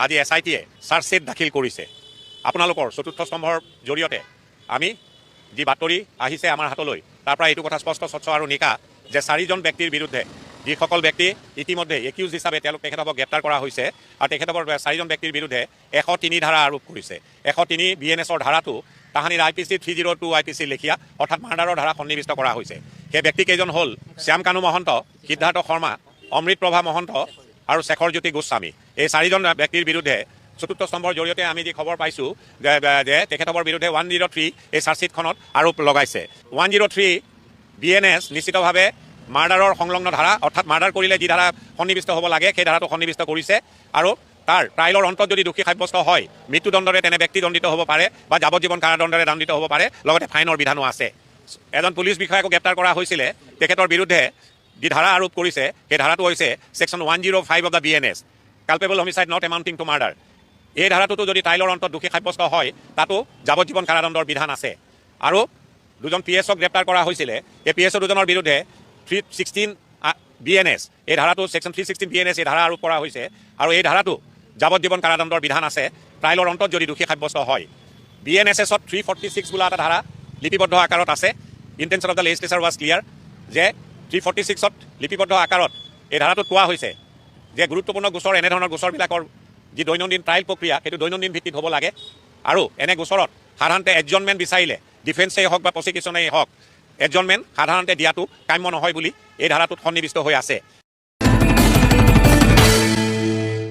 আজি S I টিয়ে charge sheet দাখিল কৰিছে। আপোনালোকৰ চতুৰ্থ স্তম্ভৰ জৰিয়তে আমি যি বাতৰি আহিছে আমাৰ হাতলৈ, তাৰ পৰা এইটো কথা স্পষ্ট, স্বচ্ছ আৰু নিকা যে চাৰিজন ব্যক্তিৰ বিৰুদ্ধে, যিসকল ব্যক্তি ইতিমধ্যে একিউজ হিচাপে তেখেতসকলক গ্ৰেপ্তাৰ কৰা হৈছে আৰু তেখেতসকলৰ চাৰিজন ব্যক্তিৰ বিৰুদ্ধে 103 ধাৰা আৰোপ কৰিছে। 103 বি এন এছৰ ধাৰাটো তাহানিৰ আই পি চি 302 আই পি চিৰ লেখীয়া, অৰ্থাৎ মাৰ্ডাৰৰ ধাৰা সন্নিৱিষ্ট কৰা হৈছে। সেই ব্যক্তিকেইজন হ'ল শ্যাম কানু মহন্ত, সিদ্ধাৰ্থ শৰ্মা, অমৃত প্ৰভা মহন্ত আৰু শেখৰজ্যোতি গোস্বামী। এই চাৰিজন ব্যক্তিৰ বিৰুদ্ধে চতুৰ্থ স্তম্ভৰ জৰিয়তে আমি যি খবৰ পাইছোঁ যে তেখেতসকলৰ বিৰুদ্ধে 103 এই চাৰ্জশ্বিটখনত আৰোপ লগাইছে। 103 B N S নিশ্চিতভাৱে মাৰ্ডাৰৰ সংলগ্ন ধাৰা, অৰ্থাৎ মাৰ্ডাৰ কৰিলে যি ধাৰা সন্নিৱিষ্ট হ'ব লাগে, সেই ধাৰাটো সন্নিৱিষ্ট কৰিছে আৰু তাৰ ট্ৰাইলৰ অন্তত যদি দোষী সাব্যস্ত হয়, মৃত্যুদণ্ডৰে তেনে ব্যক্তি দণ্ডিত হ'ব পাৰে বা যাৱজ্জীৱন কাৰাদণ্ডৰে দণ্ডিত হ'ব পাৰে। লগতে ফাইনৰ বিধানো আছে। এজন পুলিচ বিষয়াকো গ্ৰেপ্তাৰ কৰা হৈছিলে। তেখেতৰ বিৰুদ্ধে যি ধাৰা আৰোপ কৰিছে, সেই ধাৰাটো হৈছে section 105 of the B N S, culpable homicide not amounting to murder। এই ধাৰাটোতো যদি ট্ৰাইলৰ অন্তত দোষী সাব্যস্ত হয়, তাতো যাৱজ্জীৱন কাৰাদণ্ডৰ বিধান আছে। আৰু দুজন পি এছক গ্ৰেপ্তাৰ কৰা হৈছিলে। এই পি এছ দুজনৰ বিৰুদ্ধে 316 B N S এই ধাৰাটো, section 316 B N S এই ধাৰা আৰোপ কৰা হৈছে আৰু এই ধাৰাটো যাৱজ্জীৱন কাৰাদণ্ডৰ বিধান আছে, ট্ৰাইলৰ অন্তত যদি দোষী সাব্যস্ত হয়। বি এন এছ এছত 346 বোলা এটা ধাৰা লিপিবদ্ধ আকাৰত আছে। Intention of the legislature was clear যে 346ত লিপিবদ্ধ আকাৰত এই ধাৰাটোত কোৱা হৈছে যে গুৰুত্বপূৰ্ণ গোচৰ, এনেধৰণৰ গোচৰবিলাকৰ যি দৈনন্দিন ট্ৰাইল প্ৰক্ৰিয়া, সেইটো দৈনন্দিন ভিত্তিত হ'ব লাগে আৰু এনে গোচৰত সাধাৰণতে এডজৰ্ণমেণ্ট বিচাৰিলে ডিফেন্সেই হওক বা প্ৰচিকিউশ্যনেই হওক, এডজৰ্ণমেণ্ট সাধাৰণতে দিয়াটো কাম্য নহয় বুলি এই ধাৰাটোত সন্নিৱিষ্ট হৈ আছে।